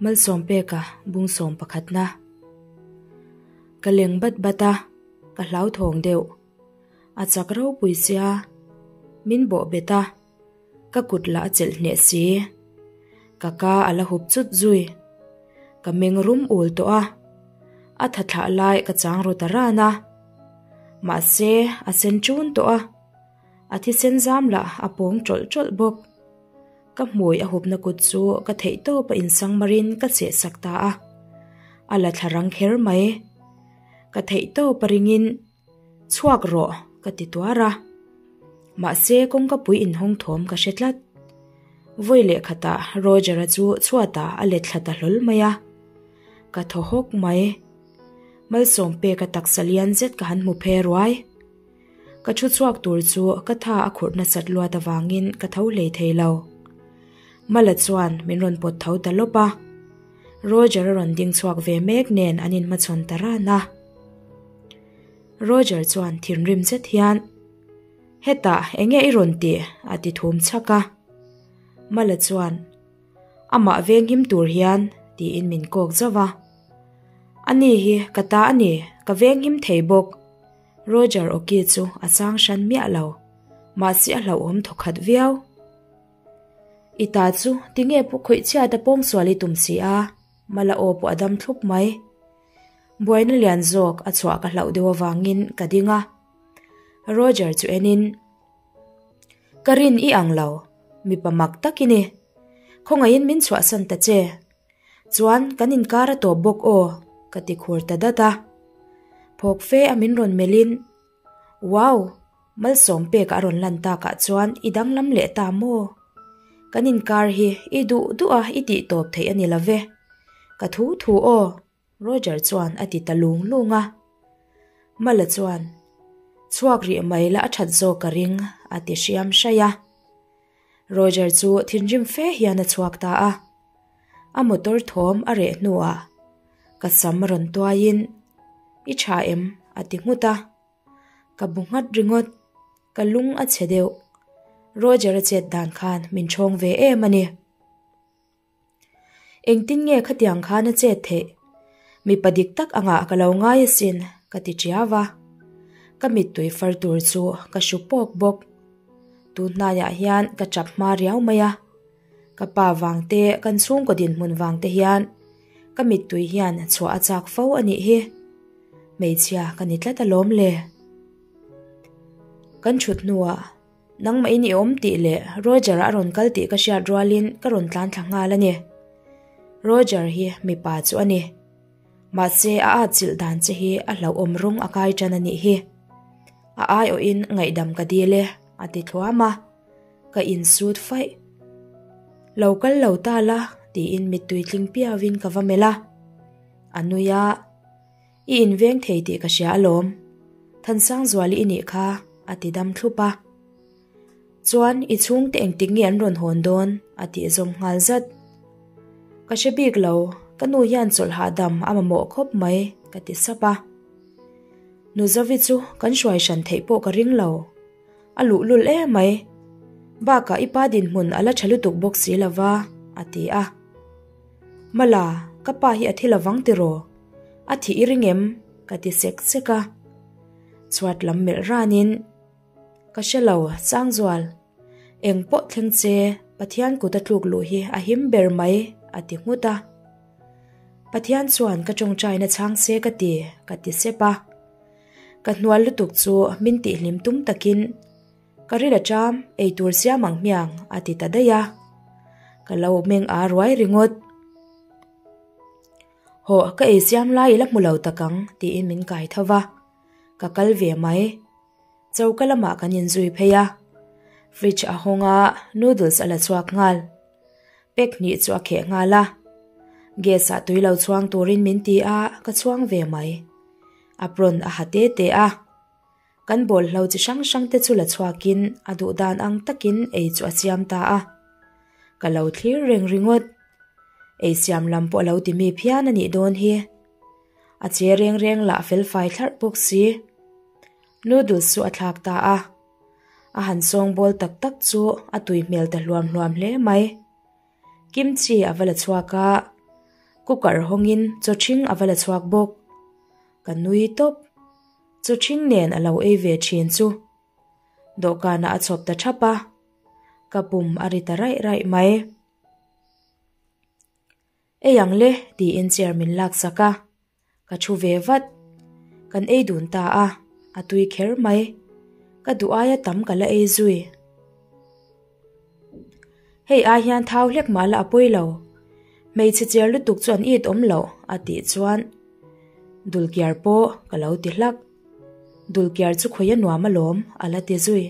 Malsawmpeka bung sawm pakhatna. Ka leng bat bat a, ka hlauthawng deuh. A chak ropui sia, min bawh bet a, ka kut lah a chelh hneh si. Ka ka a la hup chut zui. Ka meng rum ul tawh a, a tha thlah lai ka chang ru ta ran a. Mahse, a sen ṭun tawh a, a thisen zam lah a pawng ṭawlh ṭawlh bawk. Ka hmui a hupna kut chu ka theih tawp a insang marin ka cheh sak ta a, a la thla rang kher mai. Ka theih tawp a ringin, Chhuak rawh, ka ti tuar a. Mahse kawngka pui inhawng thawm ka hre tlat. Vawi leh khatah Roger-a chu chhuatah a let thla ta hlawl mai a. Ka thaw hawk mai. Malsawm peka taksa lian zet ka han hmu phe ruai. Ka thu chhuak tur chu ka tha a khurh nasat luat avangin ka tho hlei thei lo. Mala chuan min rawn pawt tho ta lawp a. Roger a rawn ding chhuak ve mek nen an inhmachhawn ta ran a. Roger chuan thinrim zet hian, Hetah enge i rawn tih? a ti thum chhak a. Mala chuan, Amah venghim tur hian tiin min kawk zauh a. Ani hi ka ta a ni, ka venghim thei bawk. Roger awki chu a chang hran miah lo, mahse a hlauhawm thawkhat viau. I ta chu tinge pu khawih chhiat a pawngsual i tum si a, mala aw pawh a dam thlup mai. Buaina lian zawk a chhuah ka hlauh deuh avangin ka ding a. Roger chu enin, Ka rin i ang lo, mipa mak tak i ni. Khawngaihin min chhuahsan ta che. Chuan kan inkar a tawp bawk aw, ka ti khur ta dat a. Phawk fe a min rawn melhin, Wow! Malsawm pek a rawn lan takah chuan i danglam leh ta maw? Kan inkar hi i duh duh a i tih tawp theih a ni lo ve. Ka thu thu aw, Roger chuan a ti ta lung lung a. Mala chuan, Chhuak rih mai la a that zawk ka ring, a ti hriam hraih a. Roger chu thinrim fe hian a chhuak ta a. A motor thawm a reh hnuah ka sam rawn tuaiin, I tha em? a ti nghut a. Ka bu nghat ringawt, ka lung a chhe deuh. Roger a chet dan khan min chhawng ve em a ni. Engtin nge khatiang khan a chet theih? Mipa dik tak angah ka lo ngai asin, ka ti ṭiau a. Ka mittui far tur chu ka hru pawk bawk. Tun hnaiah hian ka ṭap hma riau mai a. Ka pa vang te, kan chhungkaw dinhmun vang te hian ka mittui hian chhuah a chak fo a nih hi. Hmeichhia ka ni tlat alawm le. Kan ṭhut hnuah Nangmahin i awm tih leh Roger a rawn kal tih ka hriat rualin ka rawn tlan thla nghal a ni. Roger hi mipa chu a ni. Mahse a atchilh dan che hi a hlauhawm rawng a kai tan a nih hi. A aiawhin ngaihdam ka dil e, a ti thluam a. Ka insut faih. Lo kal lo ta la tiin mittui tling piauin ka va melh a. A nui a. I inveng thei tih ka hria alawm. Thansangzuali i nih kha, a ti dam thlup a. Chuan i chhungte engtik nge an rawn hawn dawn? a tih zawm nghal zat. Ka hre bik lo, ka nu hian chawlh hahdam a mamawh khawp mai, ka ti sap a. Nu Zovi chu kan hruai hran theih pawh ka ring lo. A luhlul em mai. Bakah i pa dinhmun a la tha lutuk bawk si lo va, a ti a. Mala, ka pa hi a thi lovang tiraw? A thih i ring em? Ka ti sek sek a. Chhuat lam melh ranin, Ka hre lo, Sangzual. Eng pawh thleng che, Pathian kut a tluk luh hi a him ber mai, a ti nghut a. Pathian chuan ka tawngtaina chhang se ka ti, ka ti sep a. Ka hnual lutuk chu min tihhlim tum takin, Ka ril a ṭam, eitur siam ang hmiang, a ti ta daih a. Ka lo meng a ruai ringawt. Hawh, ka ei siam lai i la hmu lo tak ang, tiin min kai tho va. Ka kal ve mai. Choka lamah kan inzui phei a. Fridge a hawng a, noodles a la chhuak nghal. Pack hnih chu a kheh nghal a. Gas ah tui lo chhuang turin min ti a, ka chhuang ve mai. Apron a ha te te a. Kan bawlhlo chi hrang hrang te chu la chhuakin a duh dan ang takin ei chu a siam ta a. Ka lo thlir reng ringawt. Ei siam lam pawh a lo ti mi phian a nih dawn hi. A che reng reng lah fel fai thlarh bawk si. Noodles chu a thlak ta a. A han sawng bawl tak tak chu a tui hmel ta hluam hluam hle mai. Kimchi a va la chhuak a. Cooker hawngin chaw ṭhing a va la chhuak bawk. Ka nui tawp. Chaw ṭhing nen a lo ei ve ṭhin chu. Dawhkanah a chhawp ta ṭhap a. Ka pum a ri ta raih raih mai. Ei ang le tiin chair min laksak a. Ka thu ve vat. Kan ei dun ta a, a tui kher mai. Ka duh aia tam ka la ei zui. Hei ai hian thau hlek mah la a pawi lo. Hmeichhe chiar lutuk chu an it awm loh a tih chuan dulkiar pawh ka lo ti hlak. Dulkiar chu khawi a nuam alawm a la ti zui.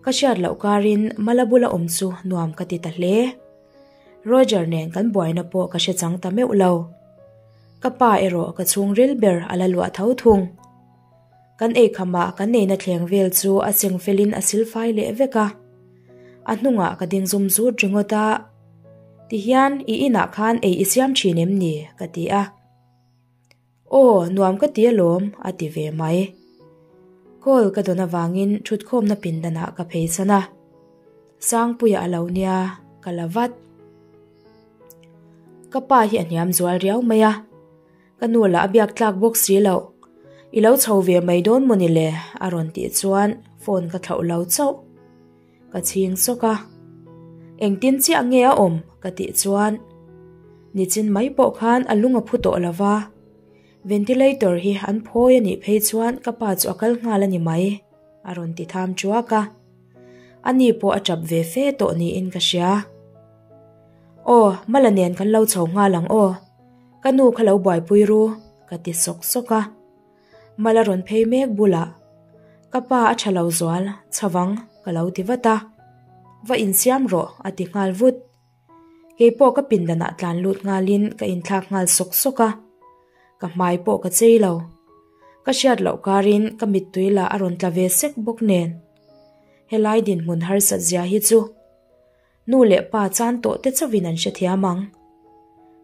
Ka hriat loh karin mala bula awm chu nuam ka ti ta hle. Roger nen kan buaina pawh ka hre chang ta meuh lo. Ka pa erawh ka chhungril ber a la luah tho thung. Kan eikham ah kan neihna thleng vel chu a cheng felin a silfai leh vek a. A hnungah ka ding zum zut ringawt a, Tihian i inah khan ei i siam thin em ni? ka ti a. Aw, nuam ka ti alawm, a ti ve mai. Call ka dawn avangin thutkhawmna pindanah ka phei san a. Sangpuia a lo nia, ka la vat. Ka pa hi a hniam zual riau mai a, ka nu lah a biak tlak bawk si loh. I lo chho ve mai dawn maw ni le? a rawn tih chuan phone ka thlauh lo chauh. Ka chhing sawk a, Engtin chiah nge a awm? ka tih chuan nichin mai pawh khan a lung a phu tawh lo va, ventilator hi an phawi a nih phei chuan ka pa chu a kal nghal a ni mai, a rawn ti tham chuak a. Ani pawh a tap ve fe tawh niin ka hria. Aw, Mala nen kan lo chho nghal ang aw, ka nu kha lo buaipui ru, ka ti sawk sawk a. Mala rawn phei mek bulah, Ka pa a tha lo zual, chhavang, ka lo ti vat a. Va insiam rawh, a ti nghal vut. Keipawh ka pindanah tlan lut nghalin ka inthlak nghal sawk sawk a. Ka hmai pawh ka chei lo. Ka hriat loh karin ka mittui lah a rawn tla ve sek bawk nen. Helai dinhmun harsat zia hi chu Nu leh pa chan tawh te chauhin an hrethiam ang.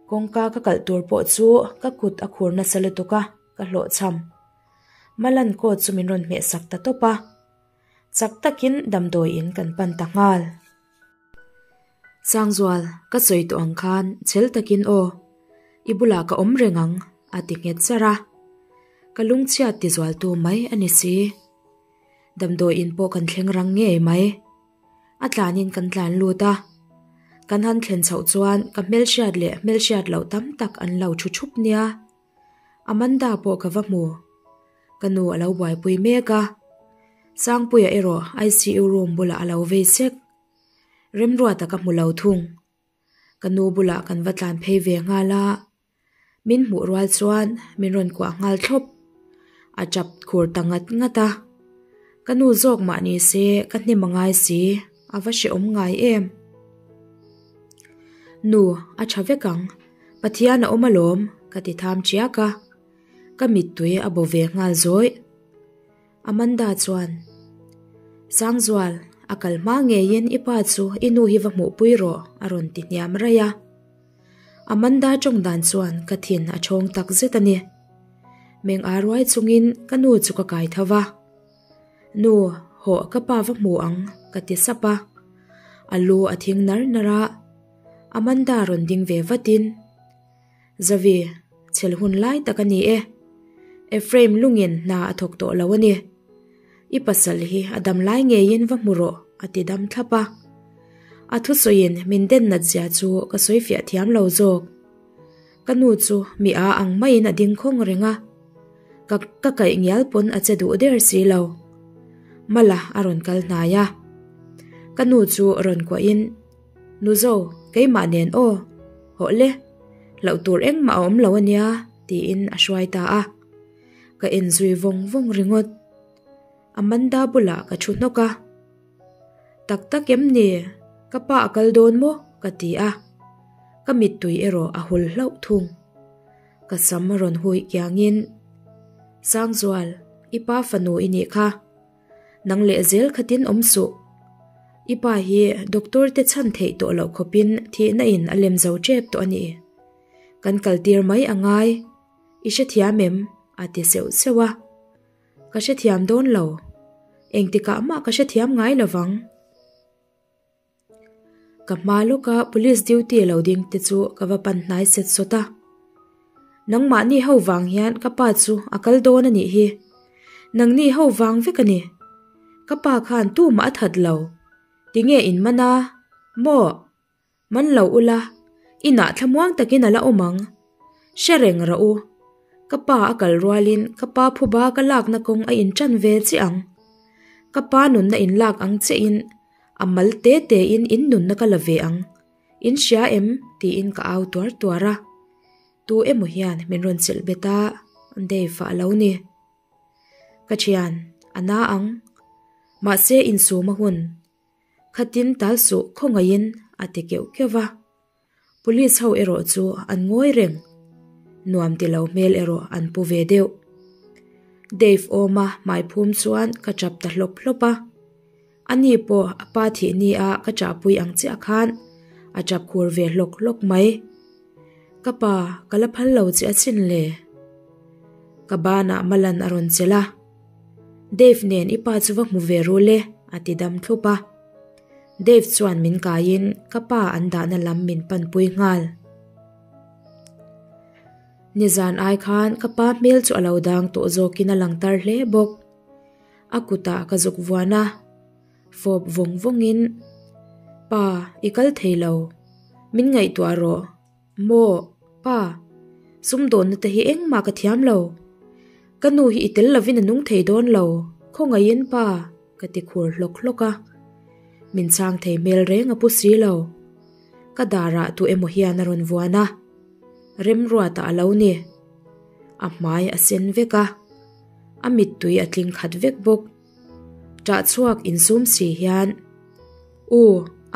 Kawngka ka kalh tur pawh chu ka kut a khur nasa lutuk a, ka hlawhchham. Malan coat chu min rawn hmeh sak ta tawp a. Chak takin damdawi in kan pan ta nghal. Sangzual, ka sawi tawh ang khan chhel takin aw, i bulah ka awm reng ang, a ti nghet charh a. Ka lungchhiat tizualtu mai a ni si. Damdawi in pawh kan thleng rang ngei mai. A tlanin kan tlan lut a, kan han thlen chhoh chuan ka hmelhriat leh hmelhriat loh tam tak an lo thu thup nia. Amanda pawh ka va hmu. Ka nu a lo buaipui mek a, Sangpuia erawh ICU room bulah a lo vei sek. Remruata ka hmu lo thung. Ka nu bulah kan va tlan phei ve nghal a. Min hmuh rual chuan min rawn kuah nghal thlawp. A tap khur ta ngat ngat a. Ka nu zawk mah ni se ka hnem a ngai si, a va hrehawm ngai em. Nu, a tha vek ang, Pathian a awm alawm, ka ti tham chiak a. Ka mittui a bo ve nghal zawih. Amanda chuan, Sangzual, a kal hma ngeiin i pa chu i nu hi va hmuhpui rawh, a rawn ti hniam raih a. Amanda tawng dan chuan ka thin a thawng tak zet a ni. Meng a ruai chungin ka nu chu ka kai tho va. Nu, hawh ka pa va hmu ang, ka ti sap a. A lu a thing nar nar a, Amanda rawn ding ve vatin, Zavi, chhel hun lai tak a ni e. Ephraim lungin hna a thawk tawh lo a ni. I pasal hi a dam lai ngeiin va hmu rawh, a ti dam thlap a. A thusawiin min den nat zia chu ka sawi fiah thiam lo zawk. Ka nu chu mi a ang maiin a ding khawng reng a, ka ka kaih ngial pawn a che duh der si lo. Mala a rawn kal hnai a. Ka nu chu rawn kuahin, Nu zo, keimah nen aw, hawh le, hlauh tur engmah a awm lo a nia, tiin a hruai ta a. Ka en zui vawng vawng ringawt. Amanda bulah ka thu hnawk a. Tak tak em ni? Ka pa a kal dawn maw? ka ti a. Ka mittui erawh a hul hlauh thung. Ka sam a rawn hui kiangin, Sangzual, i pa fanu i nih kha. Nang leh zel khatin awm suh. I pa hi doctor te chhan theih tawh loh khawpin thihna in a lem zo tep tawh a ni. Kan kaltir mai a ngai. I hrethiam em? a ti seuh seuh a. Ka hrethiam dawn lo. Engtikah mah ka hrethiam ngai lovang. Ka hma lawka police duty lo ding te chu ka va pan hnai set sawt a. Nangmahni ho vang hian ka pa chu a kal dawn a nih hi. Nangni ho vang vek a ni. Ka pa khan tumah a that lo. Tinge in man a? Maw? Man lo ula, inah thlamuang takin a la awm ang. Hre reng rawh u. Ka pa a kal rualin ka pa phuba ka lakna kawng a inṭan ve chiah ang. Ka pa nunna in lak ang chiahin a mal te tein in nunna ka la ve ang. In hria em? tiin ka au tuar tuar a. Tu emaw hian min rawn chelh bet a, Dave-a a lo ni. Ka thian, a na ang. Mahse insum a hun. Khatin tal suh khawngaihin a ti keuh keuh va. Police ho erawh chu an ngawi reng. Nuam ti lo hmel erawh an pu ve deuh. Dave awma hmai phum chuan ka chap ta hlawp hlawp a. Ani pawh a pa thih ni a ka chahpui ang chiah khan a chap khur ve hlawk hlawk mai. Ka pa, ka la phal lo che a chin le. Ka banah Malan a rawn chelh a. Dave nen i pa chu va hmu ve ru le, a ti dam thlup a. Dave chuan min kaiin ka pa an dahna lam min panpui nghal. Nizan ai khan ka pa hmel chu a lo dang tawh zawkin a lang tar hle bawk. A kutah ka zuk vuan a, fawp vawng vawngin, Pa, i kal thei lo. Min ngaihtuah rawh. Maw, pa, sumdawnna te hi engmah ka thiam lo. Ka nu hi i tel lovin a nung thei dawn lo, khawngaihin pa, ka ti khur hlawk hlawk a. Min chhang thei hmel reng a pu si lo. Ka darah tu emaw hian a rawn vuan a, Remruata a lo ni. A hmai a sen vek a, a mittui a tling khat vek bawk. Ṭah chhuak insum si hian, U,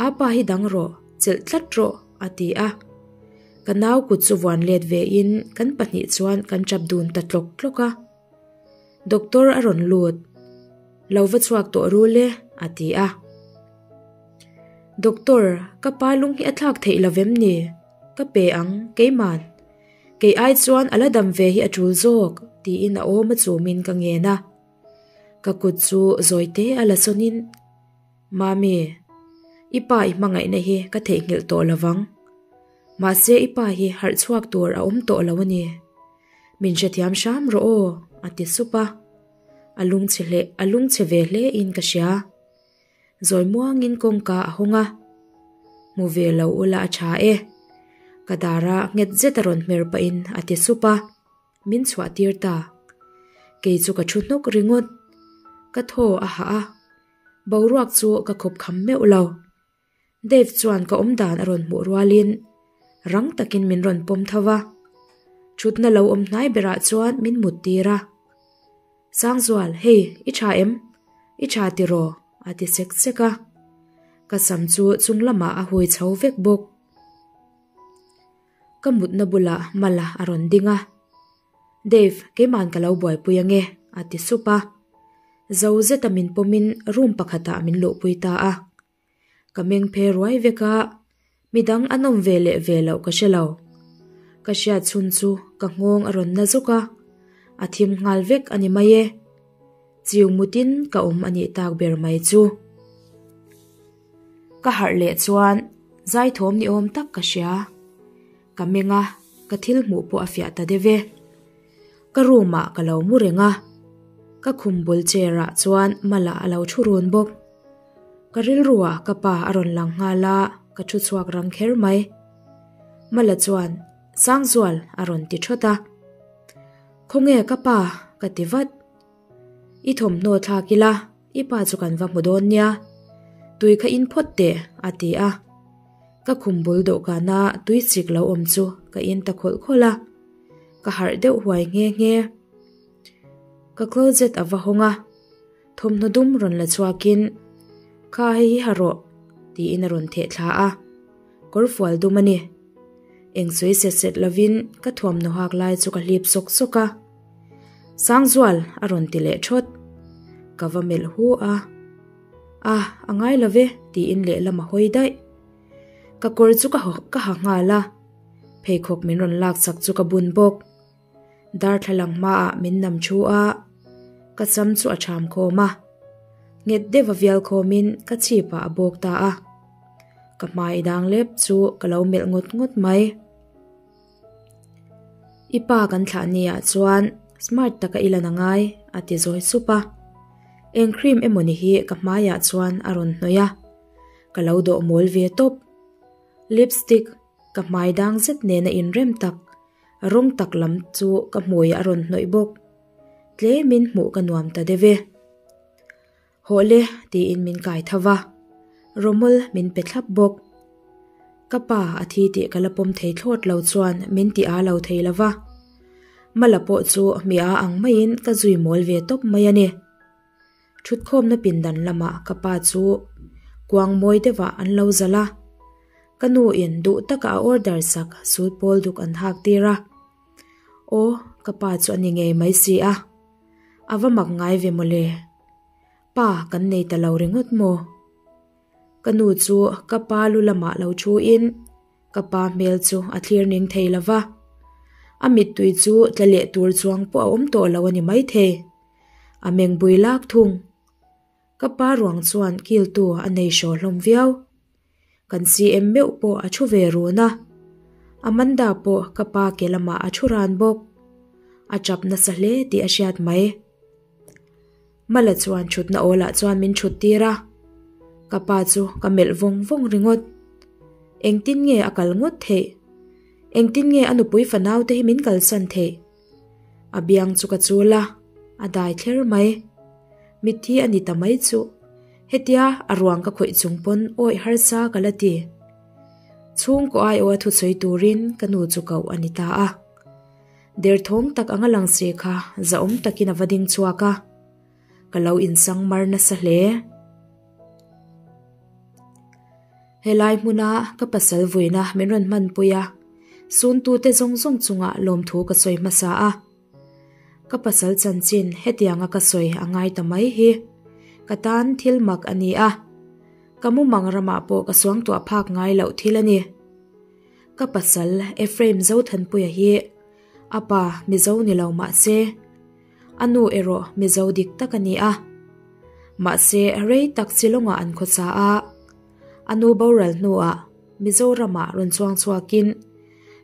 apa hi dang rawh, chelh tlat rawh, a ti a. Ka nau kut chu vuan let vein kan pahnih chuan kan ṭap dun ta tlawk tlawk a. Doctor a rawn lut. Lo va chhuak tawh rul e, a ti a. Doctor, ka pa lung hi a thlak theih lo vem ni? Ka pe ang, keiman. Kei ai chuan a la dam ve hi a ṭul zawk, tiin a awm a chumin ka ngen a. Ka kut chu zawi te a la sawnin, Mami, i pa i hmangaihna hi ka theihnghilh tawh lo vang. Mahse i pa hi harh chhuak tur a awm tawh lo a ni. Min hrethiam hram rawh aw, a ti sup a. A lungchhe hle, a lungchhe ve hle in ka hria. Zawi muangin kawngka a hawng a. Hmu ve lo ula a tha e. Ka dara nghet zet a rawn hmer pahin a ti sup a. Min chhuah tir ta. Kei chu ka thu hnawk ringawt. Ka thaw a hah a. Boruak chu ka khawp kham meuh lo. Dave chuan ka awm dan a rawn hmuh rualin rang takin min rawn pawm tho va. Thutna lo awm hnai berah chuan min mut tir a. Sangzual, hei, i tha em? I tha tiraw? a ti sek sek a. Ka sam chu chung lamah a hui chho vek bawk. Ka mutna bulah Mala a rawn ding a, Dave, keiman ka lo buaipui ange, a ti sup a. Zo zeta min pawmin room pakhatah min luhpui ta a. Ka meng phe ruai vek a, midang an awm ve leh ve loh ka hre lo. Ka hriat chhun chu ka nghawng a rawn na zuk a, a thim nghal vek a ni mai e. Chiu mutin ka awm a nih tak ber mai chu. Ka harh leh chuan zaithawm ni awm tak ka hria. Ka meng a, ka thil hmuh pawh a fiah ta deuh e. Ka room ah ka lo mu reng a, ka khum bul chair ah chuan Mala a lo thu run bawk. Ka rilru ah ka pa a rawn lang nghal a, ka thu chhuak rang kher mai. Mala chuan, Sangzual a rawn ti thawt a. Khawnge ka pa? ka ti vat. I thawmhnaw thlak ila, i pa chu kan va hmu dawn nia. Tui kha in phawt teh, a ti a. Ka khum bul dawhkana tui chik lo awm chu ka in ta khawlh khawlh a. Ka harh deuh huai nghe nghe. Ka closet a va hawng a, thawmhnaw dum rawn la chhuakin, Kha hei hi ha rawh, tiin a rawn theh thla a. Kawrfual dum a ni. Eng sawi set set lovin ka thuamhnaw hak lai chu ka hlip sawk sawk a. Sangzual a rawn ti leh thawt. Ka va melh hu a. A, a ngai lo ve tiin lehlam a hawi daih. Ka kawr chu ka ka ha nghal a. Pheikhawk min rawn lak chak chu ka bun bawk. Darthlalang hmaah min nam thu a, ka sam chu a ṭham khawm a. Nghet deuh a vial khawmin ka chhipah a bawk ta a. Ka hmai dang lep chu ka lo melh ngawt ngawt mai. I pa kan thlah ni ah chuan smart taka i lan angai a ti zawi sup a. Eng cream emawni hi ka hmai ah chuan a rawn hnawih a. Ka lo dawh mawl ve tawp. Lipstick ka hmai dang zet nena inrem tak rawng tak lam chu ka hmui a rawn hnawih bawk. Tlemin hmuh ka nuam ta deuh e. Hawh le tiin min kai tho va, rawmawl min pe thlap bawk. Ka pa a thi tih ka la pawm thei thlawt lo chuan min ti a lo thei lo va. Mala pawh chu mi a ang maiin ka zui mawl ve tawp mai a ni. Thutkhawmna pindan lamah ka pa chu kuang mawi deuhah an lo zalh a. Ka nu in duh taka a order sak suit pawl duk an hak tir a. Aw, ka pa chu a ni ngei mai si a. A va mak ngai ve mawle. Pa kan nei ta lo ringawt maw? Ka nu chu ka pa lu lamah lo thu in ka pa hmel chu a thlir ning thei lo va. A mittui chu tla leh tur chuang pawh a awm tawh lo a ni maithei. A meng bui lak thung. Ka pa ruang chuan kiltu a nei hraw hlawm viau. Kan CM meuh pawh a thu ve run a. Amanda pawh ka pa ke lamah a thu ran bawk. A tap nasa hle tih a hriat mai. Mala chuan thutna awlah chuan min thut tir a. Ka pa chu ka melh vawng vawng ringawt. Engtin nge a kal ngawt theih? Engtin nge a nupui fanau te hi min kalsan theih? A biang chu ka chul a, a dai thler mai. Mitthi a ni ta mai chu. Hetia a ruang ka khawih chung pawn awih harsa ka la ti. Chhungkaw aiawha thusawi turin ka nu chu koh a ni ta a. Derthawng tak anga lang si kha zahawm takin a va ding chhuak a. Ka lo insang mar nasa hle. Helai hmuna ka pasal vuina min rawn hmanpui a, suntute zawng zawng chungah lawmthu ka sawi hmasa a. Ka pasal chanchin hetianga ka sawi a ngai ta mai hi ka tan thil mak a ni a, ka mumang ramah pawh ka suangtuah phak ngai loh thil a ni. Ka pasal Ephraim Zothanpuia hi a pa Mizo ni lo mah se, a nu erawh Mizo dik tak a ni a. Mahse rei tak Shillong-ah an khawsa a, a nu boral hnuah Mizoramah rawn chuang chhuakin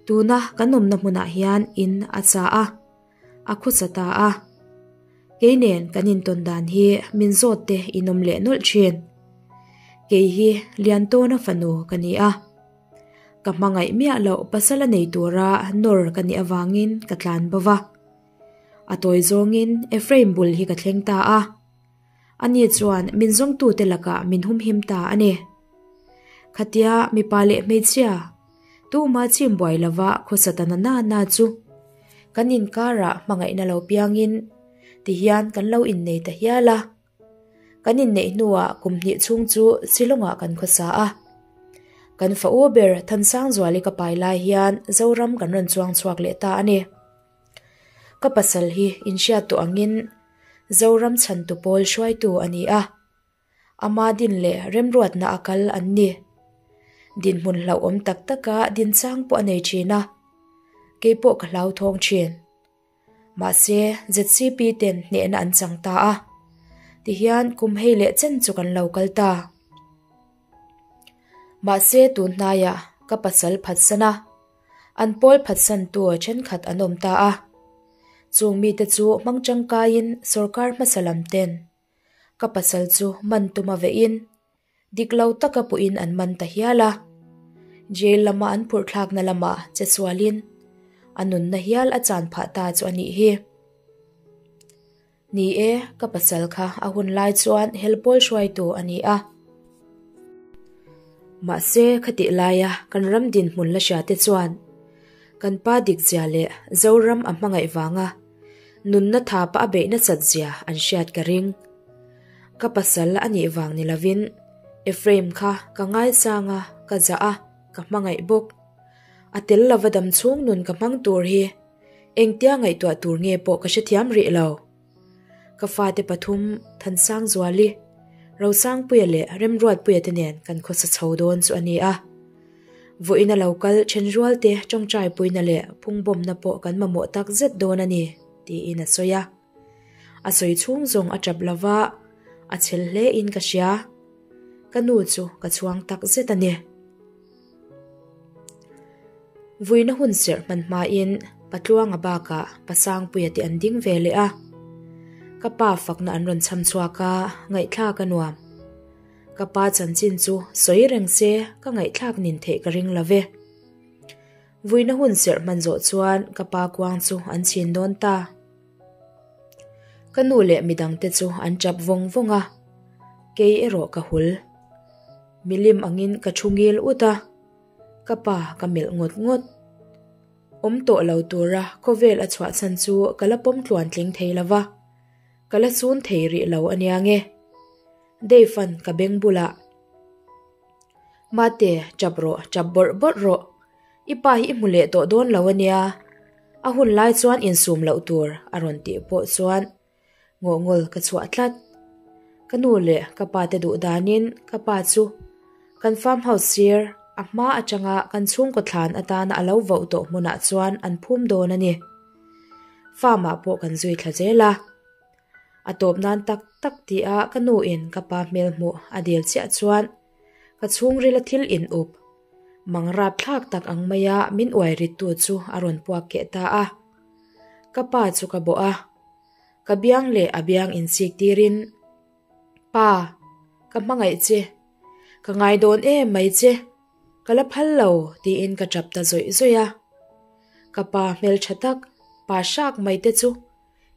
tuna kan awmna hmunah hian in a sa a, a khawsa ta a. Kei nen kan intawn dan hi min zawt te in awm leh nawlh thin. Kei hi Liantawna fanu ka ni a. Ka hmangaih miah loh pasal a nei tura nawr ka nih avangin ka tlan bo va. A tawi zawngin Ephraim bul hi ka thleng ta a. Ani chuan min zawngtute lakah min humhim ta a ni. Khatia mipa leh hmeichhia tuma chim buai lova khawsa ta na na chu kan inkarah hmangaihna lo piangin tihian kan lo innei ta hial a. Kan inneih hnuah kum hnih chhung chu Shillong-ah kan khawsa a. Kan fa u ber Thansangzuali ka pai lai hian Zoram kan rawn chuang chhuak leh ta a ni. Ka pasal hi inhriat tawh angin Zoram chhantu pawl hruaitu a ni a, ama din leh remruatna a kal an ni. Dinhmun hlauhawm tak taka dinchang pawh a nei thin a, keipawh ka hlauthawng thin. Mahse, ZCP ten hnehna an chang ta a, tihian kum hei leh chen chu kan lo kal ta. Mahse, tun hnaiah ka pasal phatsan a. An pawl phatsantu thenkhat an awm ta a. Chung mite chu hmang tangkaiin sorkar hmasa lam ten ka pasal chu man tum a vehin dik lo taka puhin an man ta hial a. Jail lama an phurh thlakna lamah che sualin a nunna hial a chan phah ta chu a nih hi. Ni e, ka pasal kha a hun lai chuan helpawl hruaitu a ni a. Mahse, khatih laia kan ram dinhmun la hria te chuan kan pa dikzia leh Zoram a hmangaih vanga nunna thapa a beih nasat zia an hriat ka ring. Ka pasal a nih vang ni lovin Ephraim kha ka ngaisang a, ka zah a, ka hmangaih bawk. A tel lova damchhung nun ka hmang tur hi Engtia ngaihtuah tur nge pawh ka hrethiam rih lo. Ka fate pathum, Thansangzuali, Rosangpuia leh Remruatpuia te nen kan khawsa chho dawn chu a ni a. Vawiin a lo kal thenrualte tawngtaipuina leh phungbawmna pawh kan mamawh tak zet dawn a ni, tiin a sawi a. A sawi chhung zawng a tap lova, a chhel hle in ka hria. Ka nu chu ka chhuang tak zet a ni. Vuina hun serh hman hmain Patluanga bakah Pasangpuia te an ding ve leh a. Ka pa fakna an rawn chham chhuak a, ngaihthlak a nuam. Ka pa chanchin chu sawi reng se ka ngaihthlak nin theih ka ring lo ve. Vuina hun serh hman zawh chuan ka pa kuang chu an chhin dawn ta. Ka nu leh midangte chu an tap vawng vawng a, kei erawh ka hul. Milim angin ka thu ngil ut a, ka pa ka melh ngawt ngawt. Awm tawh lo tura khawvel a chhuah chhan chu ka la pawm tluan tling thei lo va, ka la chhun thei rih lo a nia nge. Dave-a'n ka beng bulah, Mate, tap rawh, tap bawrh bawrh rawh. I pa hi i hmu leh tawh dawn lo a nia. A hun lai chuan insum loh tur a rawn tih pawh chuan ngawhngawl ka chhuah tlat. Ka nu leh ka pa te duh danin ka pa chu kan farm house sir a hma atanga kan chhungkaw thlan atana a lo voh tawh hmunah chuan an phum dawn a ni. Farm ah pawh kan zui thla zel a. A tawp nan tak tak tih a ka nu in ka pa hmel hmuh a dil chiah chuan ka chhungrila thil in up Mang rapthlak tak ang maia min uai rittu chu a rawn puak keh ta a. Ka pa chu ka bawh a, ka biang leh a biang insik tirin, Pa, ka hmangaih che, ka ngai dawn em mai che, ka la phal lo tiin ka tap ta zawih zawih a. Ka pa hmeltha tak, pa hrak mai te chu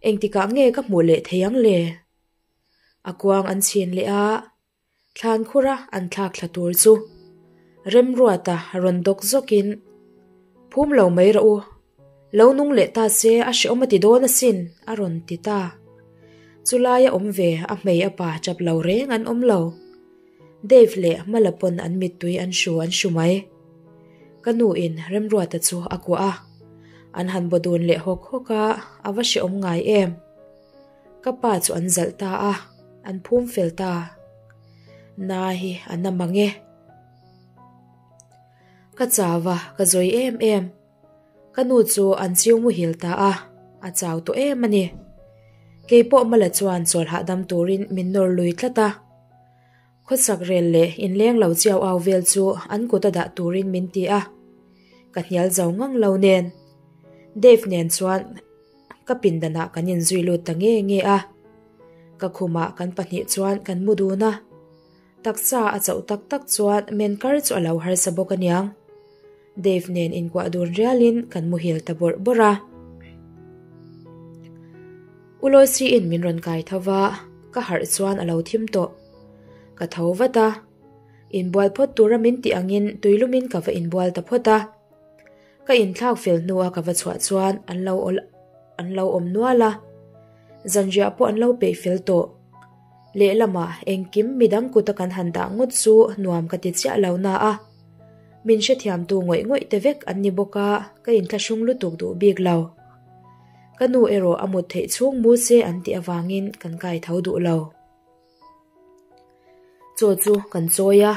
engtikah nge ka hmuh leh thei ang le? A kuang an chhin leh a. Thlan khura an thlak thla tur chu Remruata rawn dawk zawkin, Phum lo mai rawh u, lo nung leh ta se a hreawm a ti dawn asin a rawn ti ta. Chulaia awm ve a hmei a pa chap lo reng an awm lo. Dave leh Mala pawn an mittui an hru an hru mai. Ka nu in Remruata chu a kuah a, an han baw dun leh hawk hawk a, a va hreawm ngai em. Ka pa chu an zalh ta a, an phum fel ta. Na hi a na mang e. Ka chau a, ka zawi em em. Ka nu chu an chiu muhil ta a, a chau tawh em a ni. Keipawh Mala chuan chawl hahdam turin min nawr lui tlat a. Khawsak rel leh inleng lo chiau au vel chu an kut a dah turin min ti a, ka hnial zo ngang lo nen. Dave nen chuan ka pindanah kan inzui lut ta nge nge a. Ka khumah kan pahnih chuan kan mu dun a. Taksa a chauh tak tak chuan men kar chu a lo harsa bawk aniang. Dave nen inkuah dun rialin kan muhil ta bawrh bawrh a. U Loisi-in min rawn kai tho va, ka harh chuan a lo thim tawh. Ka tho vat a, inbual phawt tura min tih angin tuilumin ka va inbual ta phawt a. Ka inthlak fel hnua ka va chhuah chuan an lo an lo awm nual a, zanriah pawh an lo peih fel tawh. Lehlamah engkim midang kuta kan han dah ngawt chu nuam ka ti chiah lo na a, min hrethiamtu ngawih ngawih te vek an ni bawk a, ka inthlahrung lutuk duh bik lo. Ka nu erawh a mut theih chhung mu se an tih avangin kan kai tho duh lo. Chaw chu kan chawi a,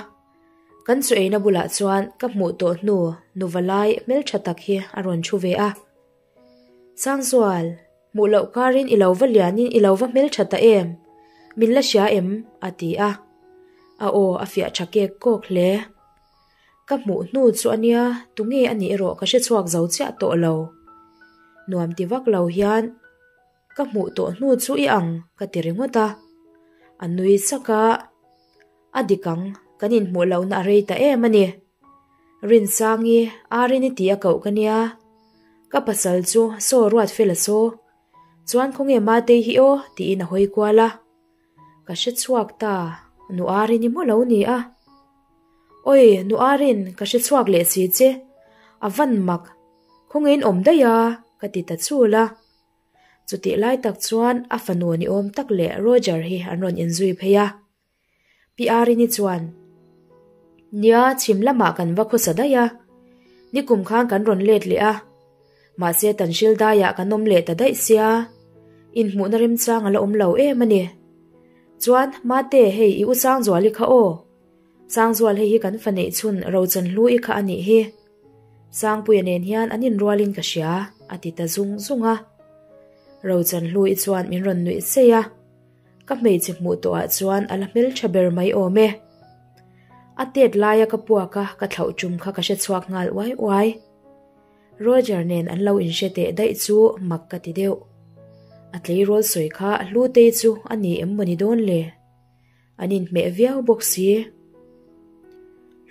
kan chaw eina bulah chuan ka hmuh tawh hnu nuva lai hmeltha tak hi a rawn thu ve a. Sangzual, hmuh loh karin i lo va lianin i lo va hmeltha ta em? Min la hria em? a ti a. A aw a fiah tha kek kawk hle. Ka hmuh hnu chu a nia, tunge a nih erawh ka hre chhuak zo chiah tawh lo. Nuam ti vak lo hian ka hmuh tawh hnu chu i ang ka ti ringawt a. A nui sak a, a dik ang, kan inhmuh lohna a rei ta em a ni. Rinsangi, Arini tih a koh ka nia. Ka pasal chu saw ruat fel a saw. Chuan khawnge Matei hi aw tiin a hawi kual a. Ka hre chhuak ta, nu Arini maw lo ni a. Oi, nu Arin, ka hre chhuak leh si che. A van mak, khawngein awm daih a, ka ti ta chul a. Chutih lai tak chuan a fanu ni awm tak leh Roger hi an rawn inzui phei a. Pi Arini chuan, Nia, chhim lamah kan va khawsa daih a. Nikum khan kan rawn let leh a. Mahse Tanhril daiah kan awm leh ta daih sia, inhmuhna remchang a la awm lo em a ni. Chuan, Mate, hei i u Sangzuali kha aw. Sangzual hei hi kan fa neih chhun Rochanhlui kha a nih hi. Sangpuia nen hian an inrualin ka hria, a ti ta zung zung a. Rochanhlui chuan min rawn nuih sei a, ka hmeichhe hmuh tawhah chuan a la hmeltha ber mai awm e. A tet laia ka puak a, ka thlauh tum kha ka hre chhuak nghal uai uai. Roger nen an lo inhre teh daih chu mak ka ti deuh. A tleirawl sawi kha Hlutei chu a ni em mawni dawn le? An inhmeh viau bawk si.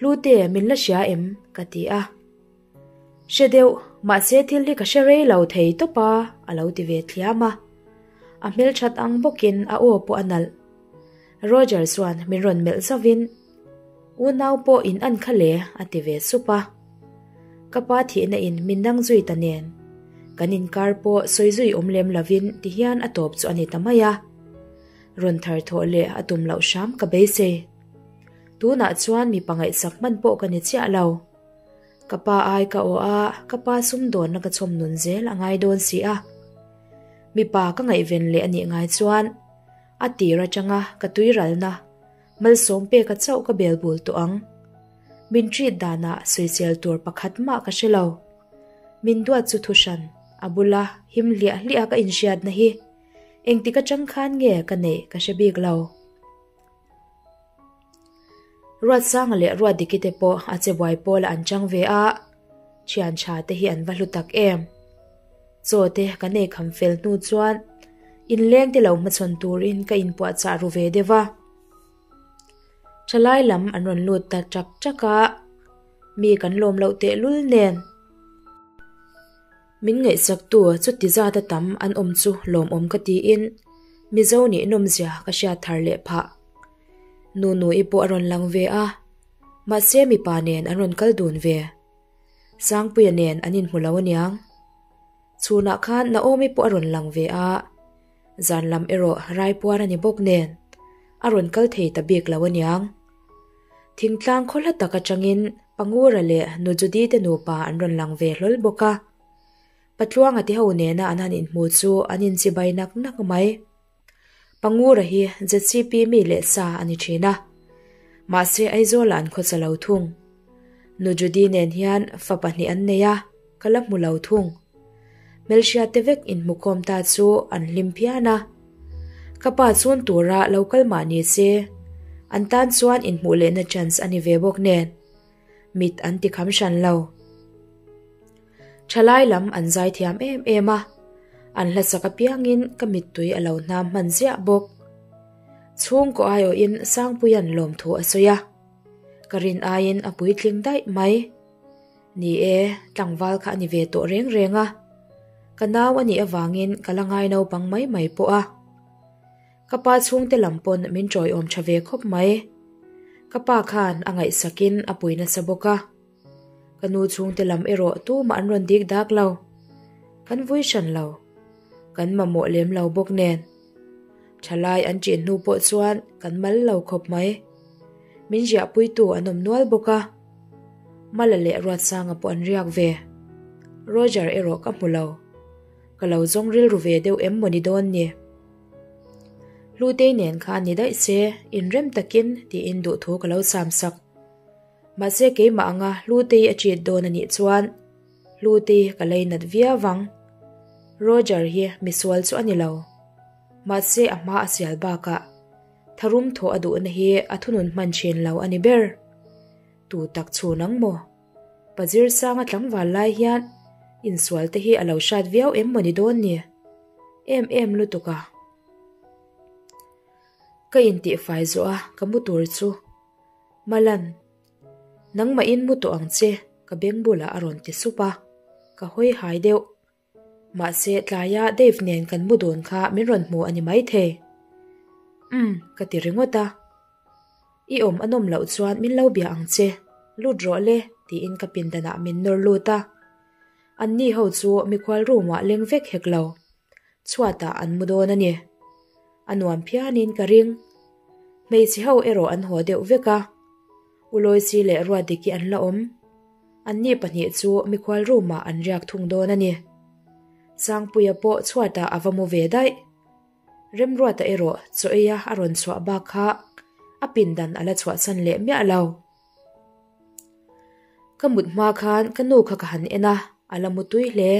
Hlute min la hria em? ka ti a. Hre deuh, mahse thil hi ka hre rei lo thei tawp a, a lo ti ve thliam a. A hmelthat ang bawkin a aw pawh a nalh. Roger chuan min rawn melh zauhin, Unau pawh in an kha le, a ti ve sup a. Ka pa thihna in min dang zui ta nen, kan inkar pawh sawi zui awm lem lovin ti hian a tawp chu a ni ta mai a. Rawn thar thawh leh a tum loh hram ka beisei. Tunah chuan mipa ngaihsak hman pawh ka ni chiah lo. Ka pa ai ka aw a, ka pa sumdawnna ka chhawm nun zel a ngai dawn si a. Mipa ka ngaihven leh a nih ngai chuan a tir atanga ka tuiralna malsawm peka chauh ka bel bul tawh ang. Min treat danah sawisel tur pakhat mah ka hre lo. Min duat chu thuhran a bula him hliah hliah ka inhriatna hi engtik atang khan nge ka neih ka hre bik lo. Ruatsanga leh Ruatdiki te pawh a che buai pawlah an chang ve a, thian tha te hi an va hlu tak em. Chaw te kan ei kham fel hnu chuan inleng te lo hmachhawn turin ka inpuahchah ru ve deuh a. Thalai lam an rawn lut ta chak chak a, mi kan lawm loh tehlul nen. Min ngaihsaktu chuti zata tam an awm chu lawmawm ka tiin Mizo nih nawmzia ka hriat thar leh phah. Nunui pawh a rawn lang ve a, mahse mipa nen an rawn kal dun ve. Sangpuia nen an inhmu lo aniang. Chhunah khan Naomi pawh a rawn lang ve a, zan lam erawh raipuar a ni bawk nen a rawn kal thei ta bik lo aniang. Thingtlang khaw hla tak atangin Pangura leh Nu Judy te nupa an rawn lang ve hlawl bawk a. Patluanga te ho nena an han inhmu chu an inchibai nak nak mai. Pangura hi ZCP mi leh sa a ni thin a. Mahse Aizawlah an khawcha lo thung. Nu Judy nen hian fa pahnih an nei a, ka la hmu lo thung. Hmelhriat te vek inhmukhawm ta chu an hlim phian a. Ka pa chhun tura lo kal mah ni se, an tan chuan inhmuh lehna chance a ni ve bawk nen, mit an ti kham hran lo. Thalai lam an zai thiam em em a, an hlasak apiangin ka mittui a lo hnam hman ziah bawk. Chhungkaw aiawhin Sangpuia'n lawmthu a sawi a, ka rin aiin a puitling daih mai. Ni e, tlangval kha a ni ve tawh reng reng a. Ka nau a nih avangin ka la ngai naupang mai mai pawh a. Ka pa chhungte lam pawn min tawiawm tha ve khawp mai. Ka pa khan a ngaihsakin a pui nasa bawk a. Ka nu chhungte lam erawh tumah an rawn dik dak lo. Kan vui hran lo. Kan mamawh lem lo bawk nen. Thalai an ṭin hnu pawh chuan kan mal lo khawp mai. Min ziahpuitu an awm nual bawk a. Mala leh Ruatsanga pawh an riak ve. Roger erawh ka hmu lo. Ka lo zawng rilru ve deuh em mawni dawn ni. Hlutei nen khan ni daih se, inrem takin tiin duhthu ka lo sam sak. Mahse keimah anga Hlutei a cheat dawn a nih chuan Hlutei ka leinat viau vang. Roger hi misual chu a ni lo. Mahse a hma a sial bakah tharum thawh a duhna hi a thunun hman thin lo a ni ber. Tu tak chhun ang maw? Pa Zirsanga tlangval lai hian insual te hi a lo hrat viau em mawni dawn ni? Em em lutuk a. Ka intihfai zawh a ka mu tur chu Malan, nangmahin mu tawh ang che ka beng bulah a rawn ti sup a, ka hawi hai deuh. Mahse tlaia Dave nen kan mu dun kha min rawn hmu a ni maithei. Umm, ka ti ringawt a. I awm a nawm loh chuan min lo bia ang che, lut rawh le, tiin ka pindanah min nawr lut a. Anni ho chu mikhual room-ah leng vek hek lo. Chhuatah an mu dawn a ni. A nuam phianin ka ring. Hmeichhe ho erawh an haw deuh vek a. U Loicy leh Ruatdiki an la awm. Anni pahnih chu mikhual room-ah an riak thung dawn a ni. Sangpuia pawh chhuatah a va mu ve daih. Remruata erawh chaw eia a rawn chhuah bak kha a pindan a la chhuahsan leh miah lo. Ka mut hma khan ka nu kha ka han en a, a la mu tui hle.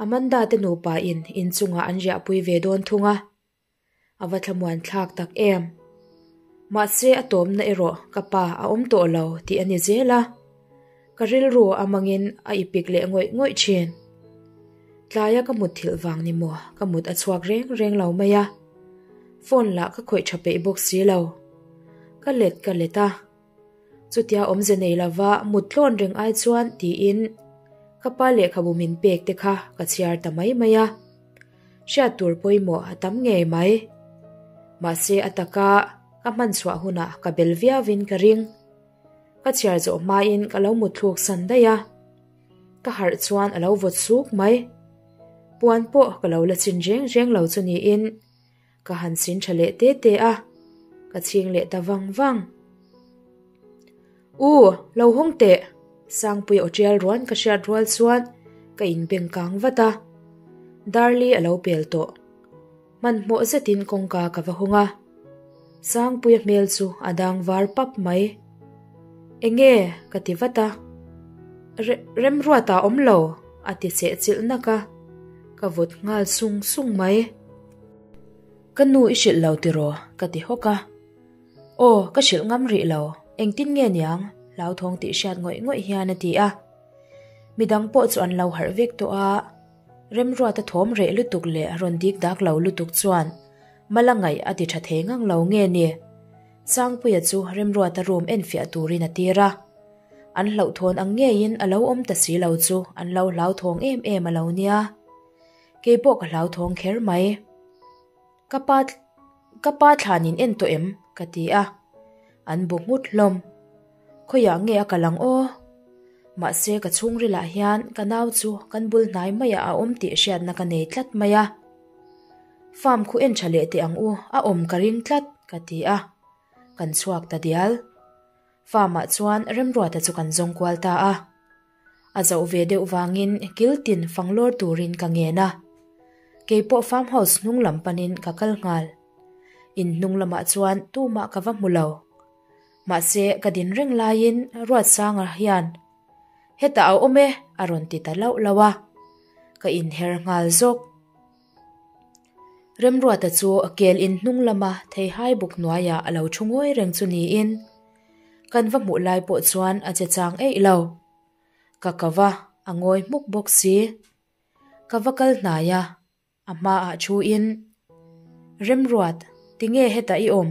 Amanda te nupa in inchungah an riahpui ve dawn thung a. A va thlamuan thlak tak em. Mahse a tawmna erawh ka pa a awm tawh lo tih a ni zel a. Ka rilru a mangin a ipik leh ngawih ngawih thin. Tlaia ka mut thilh vang ni maw ka mut a chhuak reng reng lo mai a. Phone lah ka khawih tha peih bawk si lo. Ka let ka let a. Chutia awmze nei lova mut tlawn reng ai chuan tiin ka pa lehkhabu min pek te kha ka chhiar ta mai mai a. Hriat tur pawimawh a tam ngei mai. Mahse a taka ka hman chhuah hunah ka bel viauin ka ring. Ka chhiar zawh hmain ka lo mutthluk san daih a. Ka harh chuan a lo vawt suk mai. Puan pawh ka lo la chin reng reng lo chu niin ka han sin tha leh te te a, ka chhing leh ta vang vang. U, lo hawng teh! Sangpui aw tial ruan ka hriat rual chuan ka inbeng kang vat a. Darli a lo pel tawh. Hmanhmawh zetin kawngka ka va hawng a. Sangpuia hmel chu a dang var pap mai. Enge? ka ti vat a. Re, Remruata awm lo, a ti cheh chilh nak a. Ka vawt nghal sung sung mai. Ka nu i hrilh lo tiraw? ka ti hawk a. Aw, ka hrilh ngam rih lo, engtin nge niang? Hlauthawng tih hriat ngawih ngawih hian a ti a. Midang pawh chu an lo harh vek tawh a. Remruata thawm reh lutuk leh rawn dik dak lo lutuk chuan Mala ngaih a ti tha thei ngang lo nge ni? Sangpuia chu Remruata room enfiah turin a tir a. An hlauhthawn ang ngeiin a lo awm ta si lo chu an lo hlauthawng em em a lo nia. Kei pawh ka hlauthawng kher mai. Ka pa ka pa thlan in en tawh em? ka ti a. An bu nghut hlawm. Khawiah nge a kal ang aw? Mahse ka chhungrilah hian ka nau chu kan bul hnai maiah a awm tih hriatna ka nei tlat mai a. Farm khu en tha leh teh ang u, a awm ka ring tlat, ka ti a. Kan chhuak ta dial. Farm ah chuan Remruata chu kan zawng kual ta a. A zoh ve deuh vangin kil tin fang lawr turin ka ngen a. Kei pawh farm house hnung lam panin ka kal nghal. In hnung lamah chuan tumah ka va hmu lo. Mahse ka din reng laiin Ruatsanga hian Hetah a awm e a rawn ti ta lauh lauh a. Ka inher nghal zawk. Remruata chu kel in hnung lama theihai buk hnuaiah a lo thu ngawi reng chu niin kan va hmuh lai pawh chuan a che chang eih lo. Ka ko va, a ngawi hmuk bawk si. Ka va kal hnai a, a hmaah thuin, Remruat, tinge hetah i awm?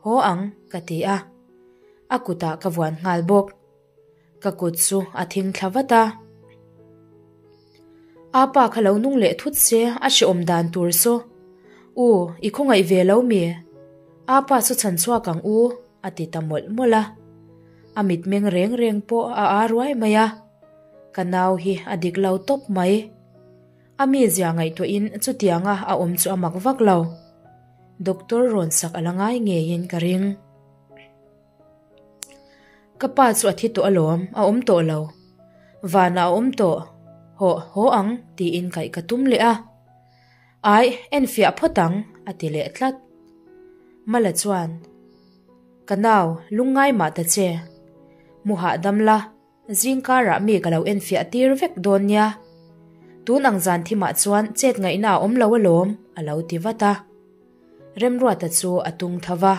Haw ang, ka ti a. A kutah ka vuan nghal bawk. Ka kut chu a thing thla vat a. Apa kha lo nung leh thut se a hreawm dan tur saw. U, i khawngaih ve lo mi? Apa chu chhan chhuak ang u, a ti ta mawlh mawlh a. A mitmeng reng reng pawh a aa ruai mai a. Ka nau hi a dik lo tawp mai. A mizia ngaihtuahin chutianga a awm chu a mak vak lo. Doctor rawn sak a la ngai ngeiin ka ring. Ka pa chu a thi tawh alawm, a awm tawh lo. Vanah a awm tawh, hawh haw ang tiin kaih ka tum leh a. Aih, enfiah phawt ang, a ti leh tlat. Mala chuan, Ka nau, lungngai mah ta che. Mu hahdam la, Zing karah mi ka lo enfiah tir vek dawn nia. Tun ang zan thimah chuan chet ngaihna a awm lo alawm, a lo ti vat a. Remruata chu a tung tho va.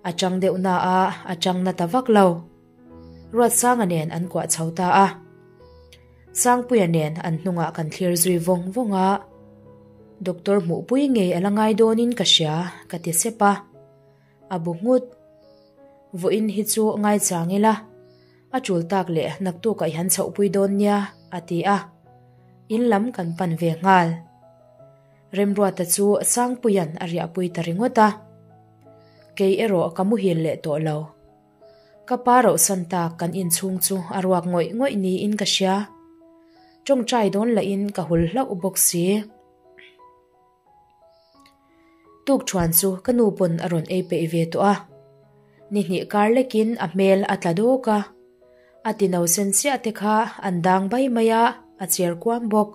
A chang deuh na a, a chang na ta vak lo. Ruatsanga nen an kuah chho ta a. Sangpuia nen an hnungah kan thlir zui vawng vawng a. Doctor hmuhpui ngei a la ngai dawnin ka hria, ka ti sep a. A bu nghut. Vawiin hi chu ngaichang ila, a tul tak leh naktukah i han chhohpui dawn nia, a ti a. In lam kan pan ve nghal. Remruata chu Sangpuia'n a riahpui ta ringawt a. Kei erawh ka muhil leh tawh lo. Ka pa rauhsan tak kan inchhung chu a ruak ngawih ngawih niin ka hria. Tawngtai dawn lahin ka hul hlauh bawk si. Tukṭhuan chu ka nu pawn a rawn ei peih ve tawh a. Ni hnih kar lekin a hmel a tla dawk a. A ti no sen chiah te kha an dang bai mai a, a cher kuam bawk.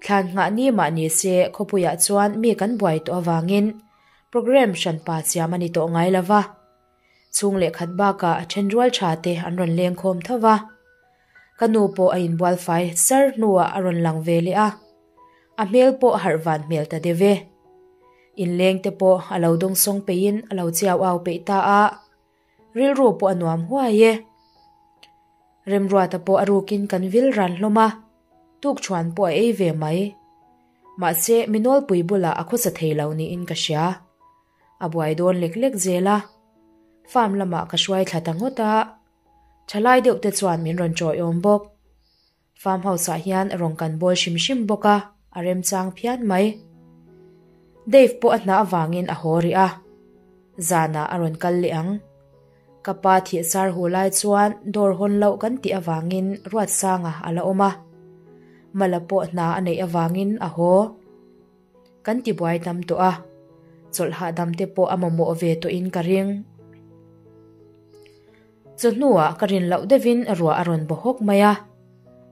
Thlan nghah ni mah ni se khawpuiah chuan mi kan buai tawh avangin programme hranpa siam a ni tawh ngai lo va. Chhung leh khat bakah a then rual tha te an rawn leng khawm tho va. Ka nu pawh a inbual fai sar hnuah a rawn lang ve leh a. A hmel pawh a harh van hmel ta deuh e. Inleng te pawh a lo dawngsawng peihin a lo chiau au peih ta a. Rilru pawh a nuam huai e. Remruata pawh a rukin kan vil ran hlawm a, tukṭhuan pawh a ei ve mai. Mahse, mi nawlpui bulah a khawsa thei lo niin ka hria. A buai dawn lek lek zel a. Farm lamah ka hruai thla ta ngawt a, ṭhalai deuh te chuan min rawn ṭawiawm bawk. Farm house ah hian rawng kan bawl hrim hrim bawk a, a remchang phian mai. Dave pawh a hna avangin a haw rih a, zanah a rawn kal leh ang. Ka pa thih sar hu lai chuan dawr hawn loh kan tih avangin Ruatsanga a la awm a, Mala pawh hna a neih avangin a haw. Kan ti buai tam tawh a, chawlh hahdam te pawh a mamawh ve tawhin ka ring. Chawhnuah ka rin loh deuhin ruah a rawn baw hawk mai a,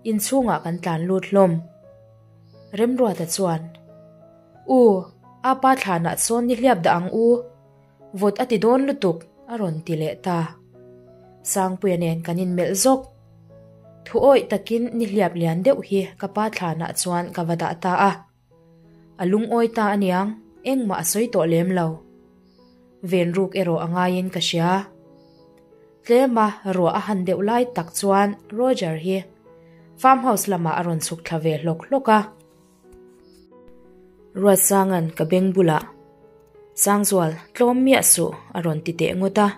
inchhungah kan tlan lut hlawm. Remruata chuan, U, apa thlanah sawn nihliap dah ang u, vawt a ti dawn lutuk, a rawn ti leh ta. Sangpuia nen kan inmelh zawk. Thu awih takin nihliap lian deuh hi ka pa thlanah chuan ka va dah ta a. A lungawi ta aniang, engmah a sawi tawh lem lo. Ven ruk erawh a ngaiin ka hria. Tlema ruah a han deuh lai tak chuan Roger hi farm house lamah a rawn chhuk thla ve hlawk hlawk a. Ruatsanga'n ka beng bulah, Sangzual, tlawm miah suh a rawn ti teh ngawt a.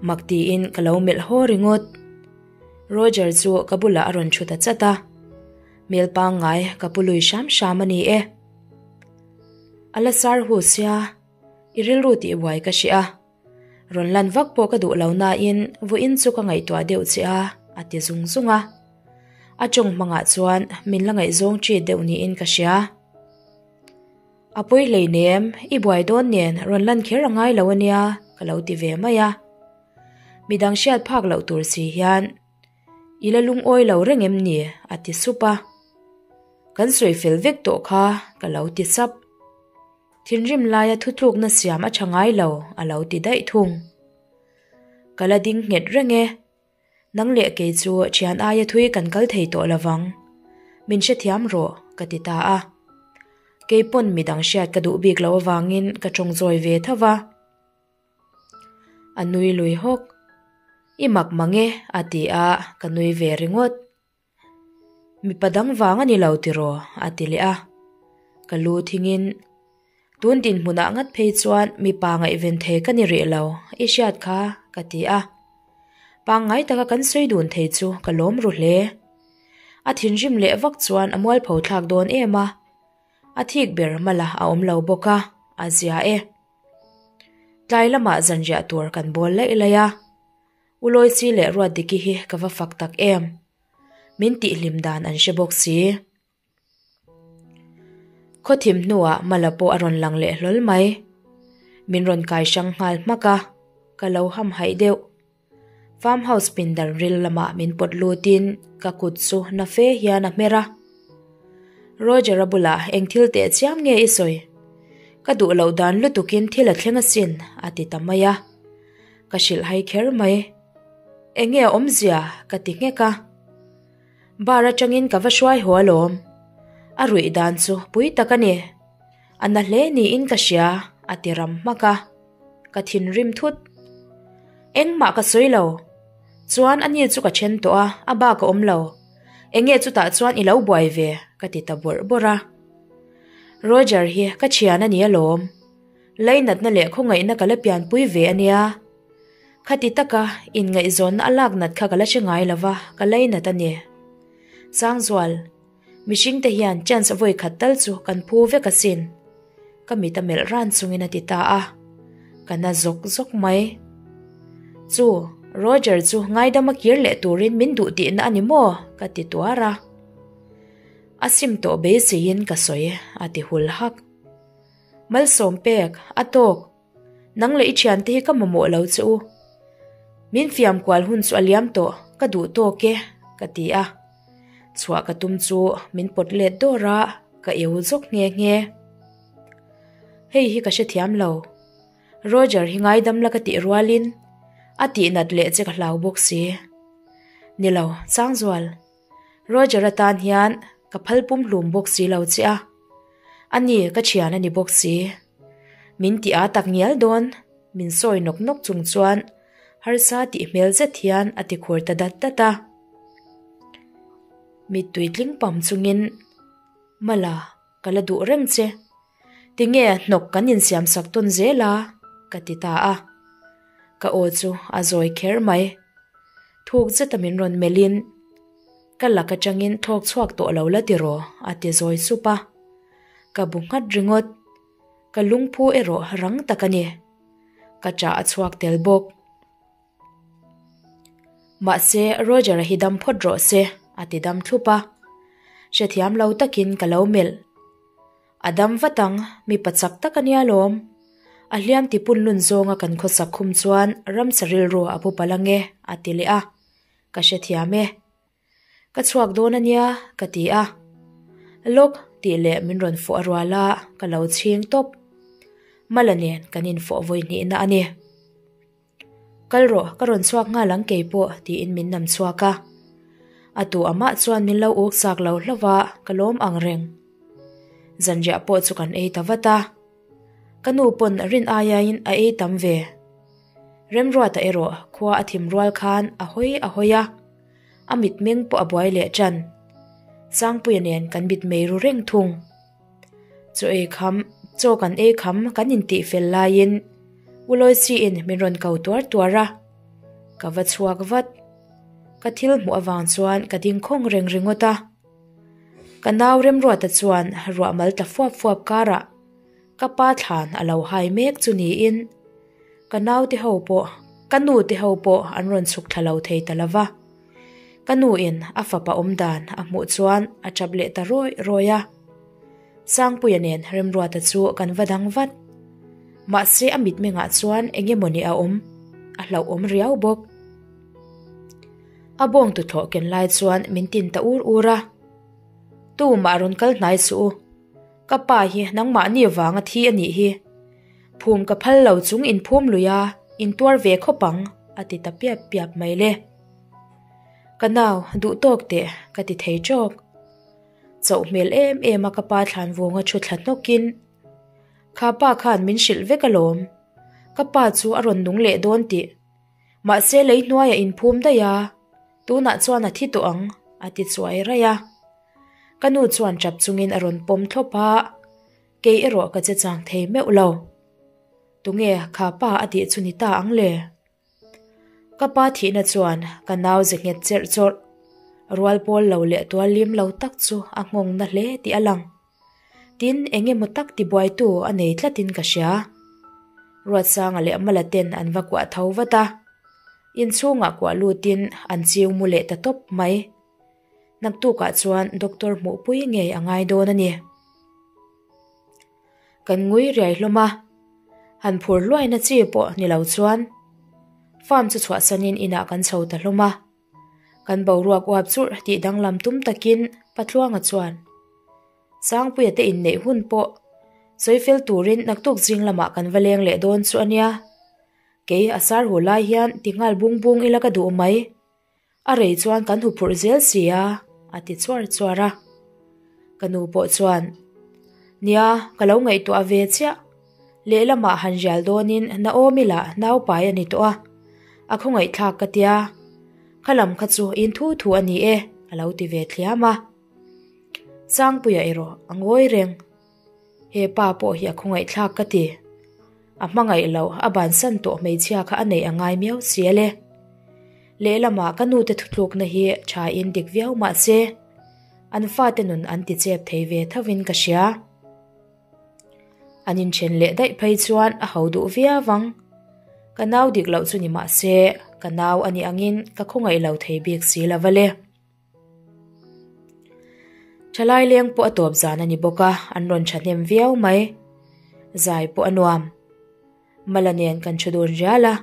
Mak tiin ka lo melh haw ringawt. Roger chu ka bulah a rawn thu ta chat a. Hmel pangngai ka pu lui hram hram a ni e. A la sar hu sia, i rilru tih buai ka hria a. Rawn lan vak pawh ka duh lo nain vawiin chu ka ngaihtuah deuh che a, a ti zung zung a. A tawng hmangah chuan min la ngaihzawng ṭi deuh niin ka hria. A pawi hleinem, i buai dawn nen rawn lan kher a ngai lo a nia, ka lo ti ve mai a. Midang hriat phak loh tur si hian I la lungawi lo reng em ni? a ti sup a. Kan sawi fel vek tawh kha, ka lo ti sap. Thinrim laia thutlukna siam a tha ngai lo, a lo ti daih thung. Ka la ding nghet reng e. Nang leh kei chu thian aia thui kan kal thei tawh lovang. Min hrethiam rawh, ka ti ta a. Kei pawn midang hriat ka duh bik loh avangin ka tawng zawi ve tho va. A nui lui hawk. I mak mang e, a ti a, ka nui ve ringawt. Mipa dang vang a ni lo tiraw? a ti leh a. Ka lu thingin, Tun dinhmunah ngat phei chuan mipa ngaihven thei ka ni rih lo, i hriat kha, ka ti a. Pangngai taka kan sawi dun thei chu ka lawm ru hle. A thinrim leh vak chuan a mualpho thlak dawn em a. A thik ber mala a awm lo bawk a, a zia e. Tlai lamah zanriah tur kan bawl laih laih a. U Loicy leh Ruatdiki hi ka va fak tak em. Min tihhlim dan an hre bawk si. Khawthim hnuah Mala pawh a rawn lang leh hlawl mai. Min rawn kai hrang nghal hmak a, ka lo hamhaih deuh. Farm house pindan ril lamah min pawt lutin ka kut chu na fe hian a hmer a. Roger-a bulah eng thil teh chiam nge i sawi? Ka duh loh dan lutukin thil a thleng asin, a ti ta mai a. Ka hrilh hai kher mai. Enge a awmzia? ka ti nghek a. Bar atangin ka va hruai haw alawm. A ruih dan chu pui tak a ni. A na hle niin ka hria, a ti ram hmak a. Ka thinrim thut. Engmah ka sawi lo. Chuan ani chu ka then tawh a, a bak a awm lo. Enge chutah chuan i lo buai ve, ka ti ta bawrh bawrh a. Roger hi ka thian a ni alawm. Lainatna leh khawngaihna ka la pianpui ve a nia. Khati taka inngaihzawnna a lak nat kha ka la hre ngai lo va, ka lainat a ni. Sangzual, mihringte hian chance vawi khat tal chu kan phu vek asin. Ka mit a melh ran chungin a ti ta a, ka na zawk zawk mai. Chu, Roger chu ngaidam a kir leh turin min duh tihna a ni maw? ka ti tuar a. A sim tawh beiseiin ka sawi, a ti hul hak. Malsawm pek, a tawk. Nang leh i thiante hi ka mamawh lo che u. Min fiam kual hun chu a liam tawh, ka duh tawk e, ka ti a. Chhuah ka tum chu min pawt let dawr a, ka eu zawk nghe nghe. Hei hi ka hrethiam lo. Roger hi ngaidam la ka tih rualin a tihnat leh che ka hlau bawk si. Ni lo, Sangzual. Roger atan hian ka phal pum hlum bawk si lo che a. Ani, ka thian a ni bawk si. Min ti a tak ngial dawn, min sawi nawk nawk chung chuan harsa tih hmel zet hian a ti khur ta dat dat a. Mittui tling pam chungin, Mala, ka la duh reng che. Tinge hnawk kan insiam sak tawn zel a? ka ti ta a. Ka aw chu a zawi kher mai. Thuk zeta min rawn melhin, Ka lak atangin thawk chhuak tawh lo la tiraw? a ti zawi sup a. Ka bu nghat ringawt. Ka lungphu erawh rang tak a ni. Ka ṭah a chhuak tel bawk. Mahse, Roger-a hi dam phawt rawh se, a ti dam thlup a. Hrethiam lo takin ka lo melh. A dam vat ang, mipa chak tak a nia lawm. A hliam ti pun lun zawnga kan khawsak khum chuan ramsa rilru a pu palh ange, a ti leh a. Ka hrethiam e. Ka chhuak dawn a nia, ka ti a. Lawk tih leh min rawn fawh a rual a, ka lo chhing tawp. Mala nen kan infawh vawi hnihna a ni. Kal rawh, ka rawn chhuak nghal ang kei pawh, tiin min nam chhuak a. A tu amah chuan min lo uk chak lo hlauh a, ka lawm ang reng. Zanriah pawh chu kan ei ta vat a. Ka nu pawn rin aiaiin a ei tam ve. Remruata erawh khua a thim rual khan a hawi a hawi a, a mitmeng pawh a buai leh ṭan. Sangpuia nen kan mitmei ru reng thung. Chaw ei kham, chaw kan ei kham kan intih fel laiin U Loicy-in min rawn ko tuar tuar a, ka va chhuak vat. Ka thil hmuh avang chuan ka ding khawng reng ringawt a. Ka nau Remruata chuan ruah mal ta fuap fuap karah ka pa thlan a lo hai mek chu niin ka naute ho pawh ka nute ho pawh an rawn chhuk thla lo thei ta lova. Ka nu in a fapa awm dan a hmuh chuan a tap leh ta rawi rawi a. Sangpuia nen Remruata chu kan va dang vat. Mahse a mitmengah chuan eng emaw ni a awm, a hlauhawm riau bawk. A bawng tuthlawh ken lai chuan min tin ta ur ur a. Tumah rawn kal hnai suh u. Ka pa hi nangmahni vanga thi a nih hi. Phum ka phal lo chung in phum lui a, in tuar ve khawp ang, a ti ta piap piap mai le. Ka nau, duh tawk teh, ka ti thei tawk. Chauh hmel em em a ka pa thlan vunga thu thla hnawkin, Kha pa khan min hrilh vek alawm. Ka pa chu a rawn nung leh dawn tih. Mahse lei hnuaiah in phum daih a, tunah chuan a thi tawh ang, a ti chuai raih a. Ka nu chuan tap chungin a rawn pawm thlawp a, kei erawh ka che chang thei meuh lo. Tunge kha pa a tih chu ni ta ang le? Ka pa thihna chuan ka nau ze nghet cherh chawrh, rual pawl lo leh tual lim lo tak chu a nghawng na hle tih a lang. Tin, eng emaw tak tibuaitu a nei tlatin ka hria. Ruatsanga leh Mala ten an va kuah tho vat a, inchhungah kuah lutin an chiu mu leh ta tawp mai. Naktukah chuan doctor hmuhpui ngei a ngai dawn a ni. Kan ngui riai hlawm a, han phur hluaina chi pawh ni lo chuan farm chu chhuahsanin inah kan chho ta hlawm a. Kan boruak uap churh tih danglam tum takin Patluanga chuan Sangpuia te inneih hun pawh sawi fel turin naktuk zing lamah kan va leng leh dawn chu a nia. Kei a sar hu lai hian ti nghal bung bung ila ka duh mai. A rei chuan kan huphurh zel si a, a ti chuar chuar a. Ka nu pawh chuan, Nia, ka lo ngaihtuah ve chiah. Lehlamah han rial dawnin Naomi lah naupai a ni tawh a, a khawngaihthlak ka tia. Kha lam kha chu in thu thu a ni e, a lo ti ve thliam a. Sangpuia erawh a ngawi reng. He pa pawh hi a khawngaihthlak ka ti. A hmangaih loh a bansan tawh hmeichhia kha a neih a ngai miau si ale. Lehlamah ka nute thutlukna hi tha in dik viau mah se, an fate nun an ti chep thei ve thovin ka hria. An inthen leh daih phei chuan a ho duh viau ang. Ka nau dik loh chu ni mah se, ka nau a nih angin ka khawngaih lo thei bik si lo va le. Thalai leng pawh a tawp zan a ni bawk a, an rawn thahnem viau mai. Zai pawh a nuam. Mala nen kan thu dun rial a,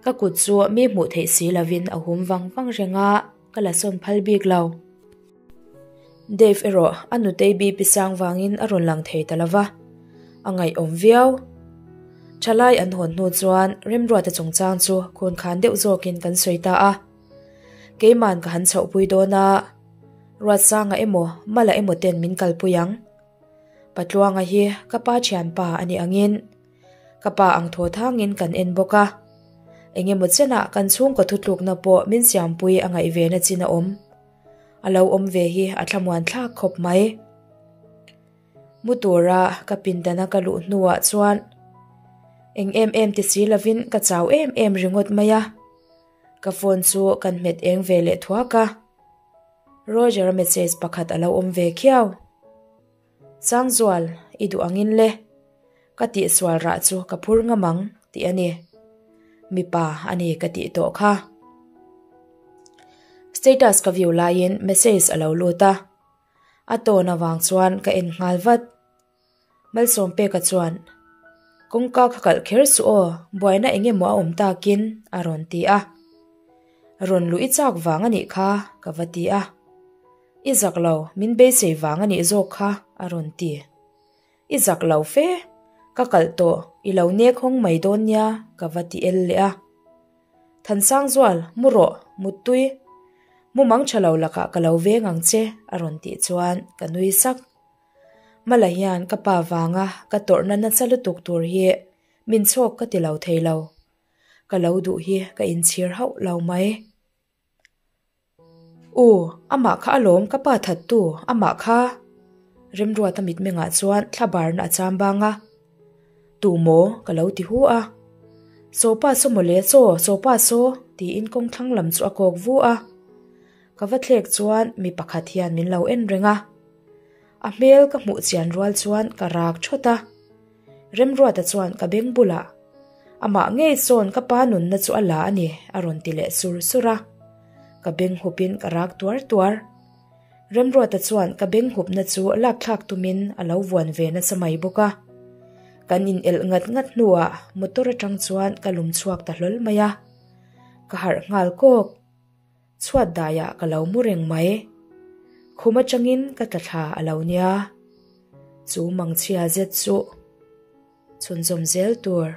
ka kut chu mi hmuh theih si lovin a hum vang vang reng a, ka la sawn phal bik lo. Dave erawh a nutei BP sang vangin a rawn lang thei ta lo va, a ngaihawm viau. Thalai an hawn hnu chuan Remruata chungchang chu khunkhan deuh zawkin kan sawi ta a. Keiman ka han chhohpui dawn a, Ruatsanga emaw Mala emaw ten min kalpui ang. Patluanga hi ka pa thianpa a nih angin ka pa ang thaw thangin kan en bawk a, eng emaw chenah kan chhungkaw thutlukna pawh min siampui a ngaih ve na chin a awm. A lo awm ve hi a thlamuan thlak khawp mai. Mu tura ka pindana ka luh hnuah chuan eng em em ti si lovin ka chau em em ringawt mai a. Ka phone chu kan hmet eng ve leh thuak a. Roger-a message pakhat a lo awm ve khiau. Sangzual, i duh angin le. Ka tihsual rah chu ka phur ngam ang tih a ni. Mipa a ni ka tih tawh kha. Status ka view laiin message a lo lut a. A tawn avang chuan ka en nghal vat. Malsawmpeka chuan, Kawngka kha kalh kher suh aw, buaina eng emaw a awm takin a rawn ti a. Rawn luh i chak vang a nih kha ka va ti a. I zak lo, min beisei vang a nih zawk kha a rawn ti. I zak lo fe, ka kalh tawh, i lo nek hawng mai dawn nia ka va ti el leh a. Thansangzual, mu rawh, muttui. Mu mang tha lo lakah ka lo veng ang che a rawn tih chuan ka nui sak. Mala hian ka pa vanga ka tawrhna nasa lutuk tur hi min chhawk ka ti lo thei lo. Ka lo duh hi ka inchhir hauh lo mai. U, amah kha alawm ka pa thattu, amah kha. Remruata mitmengah chuan thla barna a cham bang a. Tu maw? ka lo ti hu a. Saw pa saw mawle saw, saw pa saw, tiin kawng thlang lam chu a kawk vu a. Ka va thlek chuan mi pakhat hian min lo en reng a. A hmel ka hmuh chian rual chuan ka rak thawt a. Remruata chuan ka beng bulah, Amah ngei sawn ka pa nunna chu a la a ni, a rawn ti leh sur sur a. Ka beng hupin ka rak tuar tuar. Remruata chuan ka beng hupna chu lakthlak tumin a lo vuan ve nasa mai bawk a. Kan in elh ngat ngat hnuah motor atang chuan ka lum chhuak ta hlawl mai a. Ka harh nghal kawk. Chhuat daiah ka lo mu reng mai. Khum atangin ka tla thla a lo nia. Chu mangchhia zet chu chhunzawm zel tur.